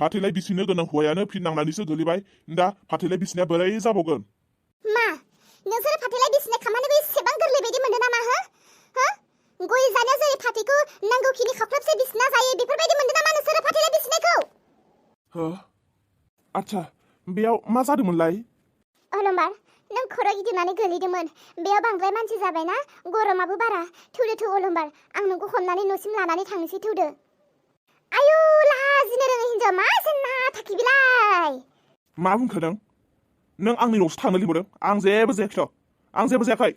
फाथैलाय बिसिनो गोनां हौवायानो फिन नांनानैसो गोलैबाय दा फाथैलाय बिसिनाया बोरै जाबावगोन मा नोंसोर फाथैलाय बिसिनाय खामानिबो एसेबां गोरलै बायदि मोनदों नामा हो गय जानायाव जेरै फाथैखौ नांगौखिनि खावख्लाबसे बिसिना जायो बेफोरबायदि मोनदों नामा नोंसोर फाथैलाय बिसिनायखौ आच्छा बेयाव मा जादोंमोनलाय अलंबार नों खर' गिदिंनानै गोलैदोंमोन बेयाव बांद्राय मानसि जाबायना गरमाबो बारा थौदो थौ अलंबार आं नोंखौ हमनानै न'सिम लानानै थांनोसै थौदो आयु लाजिनो रोङै हिन्जाव मा जेंना थाखि बिलाय मा बुंखो नों आंनि न'सो थांनो लिंहरदों आं जेबो जायाखैथ' आं जेबो जायाखै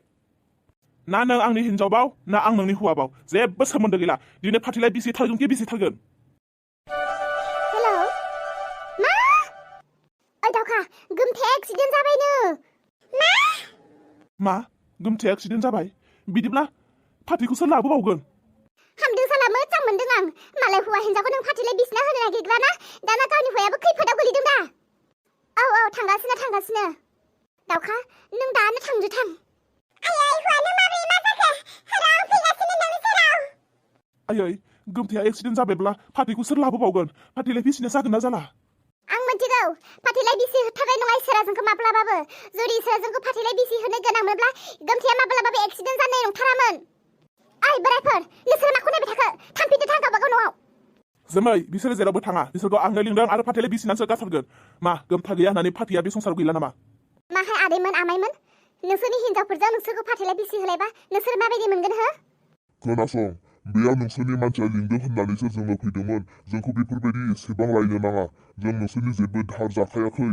ना नों आंनि हिन्जावबाव ना आं नोंनि हौवाबाव जेबो सोमोन्दो गैला दिनै फाथैलाय बिसिथारगोन कि बिसिथारगोन हेलौ मा ओइ दावखा गोमथाया एक्सिडेन्ट जाबायनो मा गोमथाया एक्सिडेन्ट जाबाय बिदिब्ला फाथैखौ सोर लाबोबावगोन हामदों साला मोजां मोनदों आं मालाय हौवा हिन्जावखौ नों फाथैलाय बिसिना होनो नागिरग्राना दाना गावनि हौवायाबो खैफोदाव गोलैदों दा औ थांगासिनो दावखा नों दानो थांदो थां आयै हौवानो माबोरै मा जाखो राव फैगासिनो नोंनि सेराव आयै गोमथाया एक्सिडेन्ट जाबायब्ला फाथैखौ सोर लाबोबावगोन फाथैलाय बिसिना जागोन ना जाला आं मिथिगौ फाथैलाय बिसि होथारनाय नङा इसोरा जोंखौ माब्लाबाबो जुदि इसोरा जोंखौ फाथैलाय बिसि होनो गोनांमोनब्ला गोमथाया माब्लाबाबो एक्सिडेन्ट जानाय नंथारामोन ओइ बोरायफोर नोंसोर माखौ नायबाय थाखो थांफिनदो थां गावबागाव न'आव जोमै बिसोरो जेरावबो थाङा बिसोरखौ आंनो लिंदों आरो फाथैलाय बिसिनासो गारथारगोन मा गोमथा गैया होननानै फाथैया बे संसाराव गैला नामा माहाय आदैमोन आमायमोन नोंसोरनि हिन्जावफोरजों नोंसोरखौ फाथैलाय बिसि होलायबा नोंसोर माबायदि मोनगोन हो खोनासं बेयाव नोंसोरनि मानसिया लिंदों होननानैसो जोङो फैदोंमोन जोंखौ बेफोरबायदि एसेबां लायनो नाङा जों नोंसोरनि जेबो धार जाखायाखै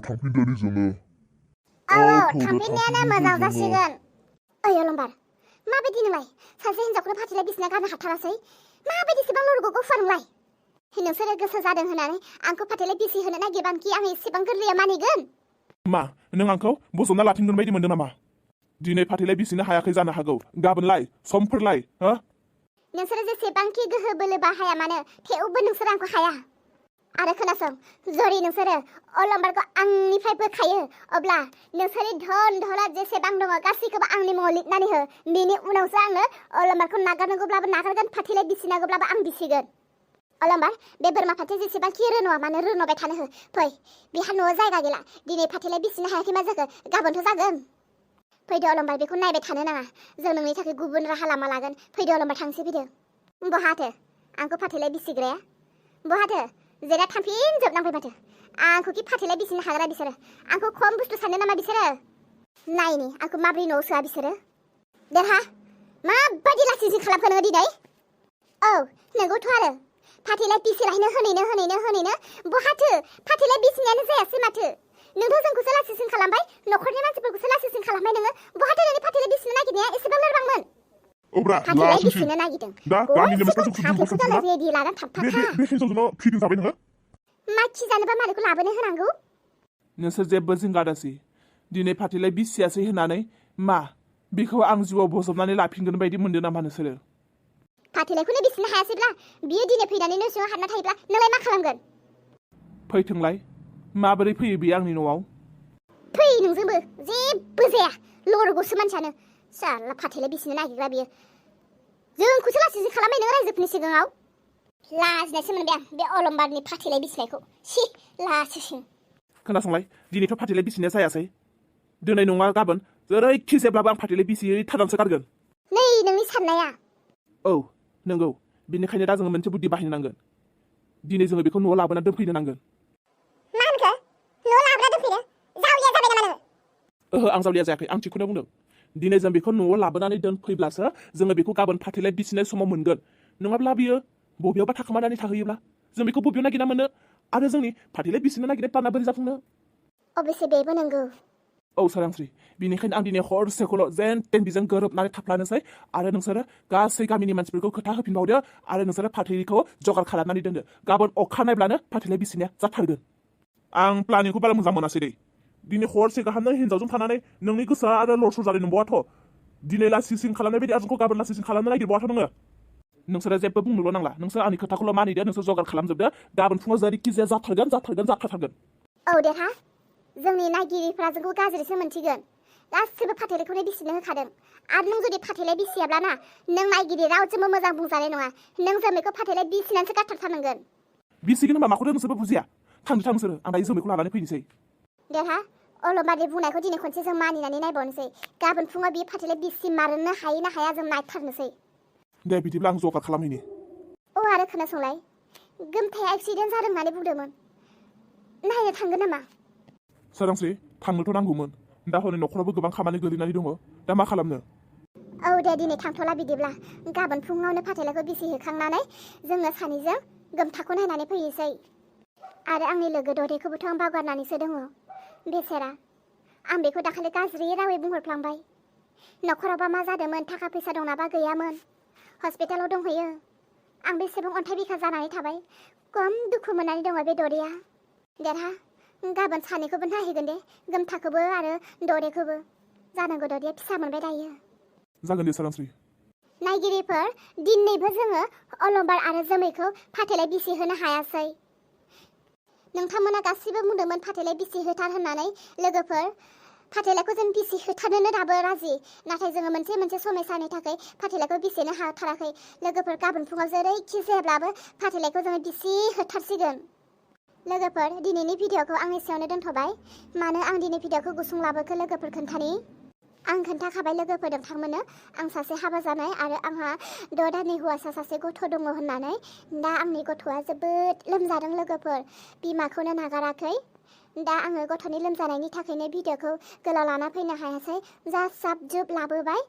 थांफिनदोनि जोङो थांफिननायानो मोजां जासिगोन ओइ अलंबार माबायदि नोंलाय सासे हिन्जावखौनो फाथैलाय बिसिना गारनो हाथारासै माबायदिसेबां लरग'खौ फुवार नोंसोरो गोसो जादों होननानै आंखौ फाथैलाय बिसि होनो नागिरबानखि आं एसेबां गोरलैया मानिगोन मा नों आंखौ बजबना लाफिनगोन बायदि मोनदों नामा दिनै फाथैलाय बिसिनो हायाखै जानो हागौ गाबोनलाय समफोरलाय नोंसोरो जेसेबांखि गोहो बोलो बाहाया मानो थेवबो नोंसोर आंखौ हाया आरो खोनासं जरि नोंसोरो अलंबारखौ आंनिफ्राय बोखायो अब्ला नोंसोरनि धन दौलत जेसेबां दङ गासैखौबो आंनि मुङाव लिरनानै हो बेनि उनावसो आङो अलंबारखौ नागारनांगौब्लाबो नागारगोन फाथैलाय बिसिनांगौब्लाबो आं बिसिगोन अलंबार बे बोरमा फाथै जेसेबांखि रोन'आ मानो रोन'बाय थानो हो फै बेहा न'आव जायगा गैला दिनै फाथैलाय बिसिनो हायाखै मा जाखो गाबोनथ' जागोन फैदो अलंबार बेखौ नायबाय थानो नाङा जों नोंनि थाखाय गुबुन राहा लामा लागोन फैदो अलंबार थांसै फैदो बहाथो आंखौ फाथैलाय बिसिग्राया बहाथो जेरा थांफिनजोबनांबाय माथो आंखौ कि फाथैलाय बिसिनो हाग्रा बिसोरो आंखौ खम बुस्थु सानो नामा बिसोरो नायनि आंखौ माब्रै न'आव सोआ बिसोरो देरहा माबायदि लासिंसिं खालामखो नोङो दिनै औ नोंगौथ' आरो फाथैलाय बिसिलायनो होनैनो बहाथो फाथैलाय बिसिनायानो जायासै माथो नोंथ' जोंखौसो लासिंसिं खालामबाय न'खरनि मानसिफोरखौसो लासिंसिं खालामबाय नोङो बहाथो नोंनि फाथैलाय बिसिनो नागिरनाया एसेबां लोरबांमोन फाथैलाय बिसिनो नागिरदों रेडि लानानै थाबफाखा बे हिन्जावजोंनो फिदिं जाबाय नोङो मा खिजानोबा मालिकखौ लाबोनो होनांगौ नोंसोर जेबो जिंगा दासि दिनै फाथैलाय बिसियासै होननानै मा बेखौ आं जिउआव बजबनानै लाफिनगोन बायदि मोनदों नामा नोंसोरो फाथैलायखौनो बिसिनो हायासैब्ला बियो दिनै फैनानै न' सिङाव हाबना थायोब्ला नोंलाय मा खालामगोन फैथोंलाय माबोरै फैयो बियो आंनि न'आव फै नोंजोंबो जेबो जाया लरग'सो मानसियानो साला फाथैलाय बिसिनो नागिरग्रा बियो जोंखौसो लासिंसिं खालामबाय नों रायजोफोरनि सिगाङाव लाजिनायसो मोनबाय आं बे अलंबारनि फाथैलाय बिसिनायखौ सि लासिंसिं खोनासंलाय दिनैथ' फाथैलाय बिसिनाया जायासै दिनै नङा गाबोन जेरैखि जेब्लाबो आं फाथैलाय बिसियै थानानैसो गारगोन नै नोंनि साननाया औ नंगौ बेनिखायनो दा जोङो मोनसे बुद्धि बाहायनो नांगोन दिनै जोङो बेखौ न'आव लाबोना दोनफैनो नांगोन मा होनखो न'आव लाबोना दोनफैनो जावलिया जाबाय नामा नोङो ओहो आं जावलिया जायाखै आं थिगखौनो बुंदों दिनै जों बेखौ न'आव लाबोनानै दोनफैब्लासो जोङो बेखौ गाबोन फाथैलाय बिसिनाय समाव मोनगोन नङाब्ला बियो बबेयावबा थाखोमानानै थाहैयोब्ला जों बेखौ बबेयाव नागिरना मोनो आरो जोंनि फाथैलाय बिसिनो नागिरनाय प्लाना बोरै जाफुंनो अबयसे बेबो नंगौ औ सोरांस्रि बेनिखायनो आं दिनै हरसेखौल' जेन तेन बिजों गोरोबनानै थाफ्लानोसै आरो नोंसोरो गासै गामिनि मानसिफोरखौ खोथा होफिनबावदो आरो नोंसोरो फाथैखौ जगार खालामनानै दोनदो गाबोन अखा नायब्लानो फाथैलाय बिसिनाया जाथारगोन आं प्लानिंखौ बारा मोजां मोनासै दै दिनै हरसे गाहाम नों हिन्जावजों थानानै नोंनि गोसोआ आरो लरसर जानाय नंबावाथ' दिनै लासिंसिं खालामनाय बायदि आंखौ गाबोन लासिंसिं खालामनो नागिरबावाथ' नोङो नोंसोरो जेबो बुंनोल' नांला नोंसोर आंनि खोथाखौल' मानिदो नोंसोर जगार खालामजोबदो गाबोन फुङाव जेरैखि जाया जाथारगोन औ देरहा जोंनि नायगिरिफ्रा जोंखौ गाज्रिसो मोनथिगोन गासिबो फाथैलायखौनो बिसिनो होखादों आरो नों जुदि फाथैलाय बिसियाब्लाना नों नायगिरि रावजोंबो मोजां बुंजानाय नङा नों जों बेखौ फाथैलाय बिसिनानैसो गारथारथारनांगोन बिसिगोन होनबा माखौ नोंसोरबो बुजिया थांदो नोंसोरो आं दायो जोमैखौ लानानै फैनोसै देरहा अलंबारनि बुंनायखौ दिनै खनसे जों मानिनानै नायबावनोसै गाबोन फुङाव बे फाथैलाय बिसि मारनो हायो ना हाया जों नायथारनोसै दे बिदिब्ला आं जगार खालामहैनि आरो खोनासंलाय गोमथाया एक्सिडेन्ट जादों होननानै बुंदोंमोन नायनो थांगोन नामा सोरांस्रि थांनोथ' नांगौमोन दा हनै न'खरावबो गोबां खामानि गोलैनानै दङ दा मा खालामनो दे दिनै थांथ'ला बिदिब्ला गाबोन फुङावनो फाथैलायखौ बिसि होखांनानै जोङो सानैजों गोमथाखौ नायनानै फैनोसै आरो आंनि लोगो ददेखौबोथ' आं बावगारनानैसो दङ बेसेरा आं बेखौ दाखालि गाज्रि रावै बुंहरफ्लांबाय न'खरावबा मा जादोंमोन थाखा फैसा दंनाबा गैयामोन हस्पिटालाव दंहैयो आं बेसेबां अन्थाइ बिखा जानानै थाबाय खम दुखु मोननानै दङ बे ददेया देरहा गाबोन सानैखौबो नायहैगोन दे गोमथाखौबो आरो ददेखौबो जानांगौ ददेया फिसा मोनबाय दायो जागोन दे सोरांस्रि नायगिरिफोर दिनैबो जोङो अलंबार आरो जोमैखौ फाथैलाय बिसि होनो हायासै नोंथांमोना गासिबो बुंदोंमोन फाथैलाय बिसि होथार होननानै लोगोफोर फाथैलायखौ जों बिसि होथारनोनो दाबो राजि नाथाय जोङो मोनसे समयसानि थाखाय फाथैलायखौ बिसिनो हाथाराखै लोगोफोर गाबोन फुङाव जेरैखि जायाब्लाबो फाथैलायखौ जोङो बिसि होथारसिगोन लोगोफोर दिनैनि भिडिअखौ आं एसेयावनो दोनथ'बाय मानो आं दिनै भिडिअखौ गुसुं लाबोखो लोगोफोर खोन्थानि आं खोन्थाखाबाय लोगोफोर नोंथांमोननो आं सासे हाबा जानाय आरो आंहा 6 दाननि हौवासा सासे गथ' दङ होननानै दा आंनि गथ'आ जोबोद लोमजादों लोगोफोर बिमाखौनो नागाराखै दा आङो गथ'नि लोमजानायनि थाखायनो भिडिअखौ गोलाव लाना फैनो हायासै जाब जुब लाबोबाय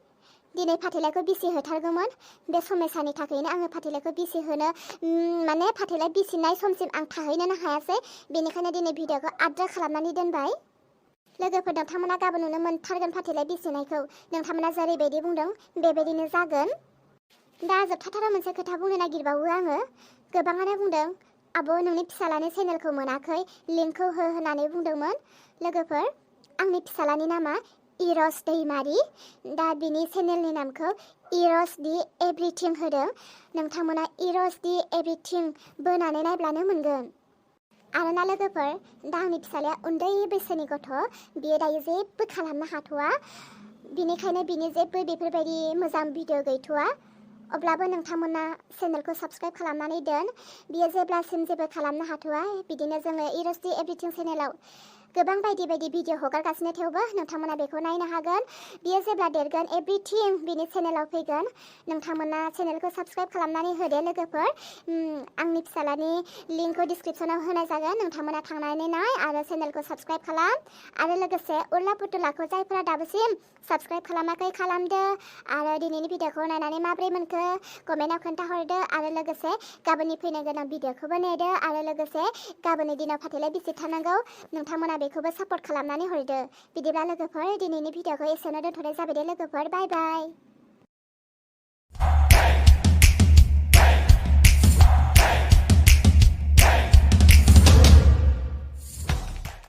दिनै फाथैलायखौ बिसि होथारगौमोन बे समयसानि थाखायनो आङो फाथैलायखौ बिसि होनो माने फाथैलाय बिसिनाय समसिम आं थाहैनोनो हायासै बेनिखायनो दिनै भिडिअखौ आद्रा खालामनानै दोनबाय लोगोफोर नोंथांमोना गाबोन नुनो मोनथारगोन फाथैलाय बिसिनायखौ नोंथांमोना जेरैबायदि बुंदों बेबायदिनो जागोन दा जोबथाथाराव मोनसे खोथा बुंनो नागिरबावो आङो गोबाङानो बुंदों आब' नोंनि फिसालानि चेनेलखौ मोनाखै लिंकखौ हो होननानै बुंदोंमोन लोगोफोर आंनि फिसालानि नामा इरस दैमारि दा बिनि चेनेलनि नामखौ इरस दि एभ्रिथिं होदों नोंथांमोना इरस दि एभ्रिथिं बोनानै नायब्लानो मोनगोन आरोना लोगोफोर दा आंनि फिसालाया उन्दै बैसोनि गथ' बियो दायो जेबो खालामनो हाथ'वा बिनिखायनो बिनि जेबो बेफोरबायदि मोजां भिडिअ गैथ'वा अब्लाबो नोंथांमोना चेनेलखौ साबस्क्राइब खालामनानै दोन बियो जेब्लासिम जेबो खालामनो हाथ'वा बिदिनो जोङो इरस दि एभ्रिथिं चेनेलाव गोबां बायदि भिडिअ हगारगासिनो थेवबो नोंथांमोना बेखौ नायनो हागोन बियो जेब्ला देरगोन एभ्रिथिं बिनि चेनेलाव फैगोन नोंथांमोना चेनेलखौ साबस्क्राइब खालामनानै होदो लोगोफोर आंनि फिसालानि लिंकखौ डिसक्रिपसनाव होनाय जागोन नोंथांमोना थांनानै नाय आरो चेनेलखौ साबस्क्राइब खालाम आरो लोगोसे उरला पुतुलाखौ जायफोरा दाबोसिम साबस्क्राइब खालामाखै खालामदो आरो दिनैनि भिडिअखौ नायनानै माब्रै मोनखो कमेन्टआव खोन्थाहरदो आरो लोगोसे गाबोननि फैनो गोनां भिडिअखौबो नेदो आरो लोगोसे गाबोननि दिनाव फाथैलाय बिसिथारनांगौ नोंथांमोना बेखौबो सापर्ट खालामनानै हरदो बिदिब्ला लोगोफोर दिनैनि भिडिअखौ एसेयावनो दोनथ'नाय जाबाय दे लोगोफोर बाय बाय